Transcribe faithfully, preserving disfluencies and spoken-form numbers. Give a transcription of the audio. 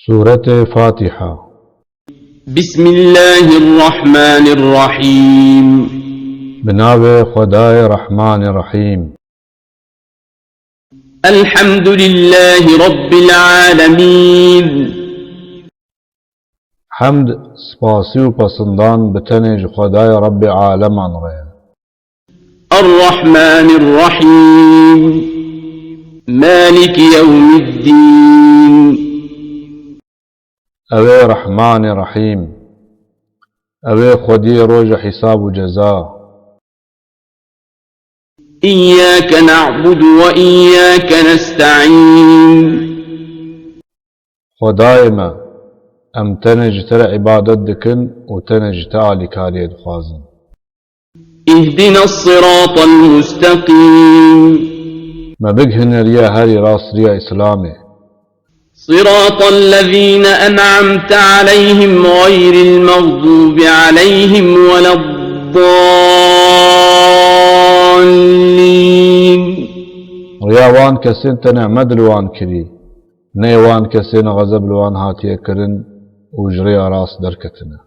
Sûretê Fatiha. بسم الله الرحمن الرحيم. Bi navê Xwedayê Rehmanê Rehîm. الحمد لله رب العالمين. Hemd, spasî û pesindan bi tenê ji Xwedayê Rebbê aleman re ye. الرحمن الرحيم. مالك يوم الدين. Ew ê Rehmanê Rehîm. Ew ê Xwediyê roja hîsab û ceza. إياك نعبد وإياك نستعين. Xwedayê me, em tenê ji te re îbadet dikin û tenê ji te alîkariyê dixwazin. اهدنا الصراط المستقيم. Me bigihîne riya herî rast, riya Îslamê. صراط الذين أنعمت عليهم غير المغضوب عليهم ولا الضالين. Riya wan kesên te nîmet li wan kirî, neyê wan kesên xezeb li wan hatiye kirin û ji rêya rast derketine.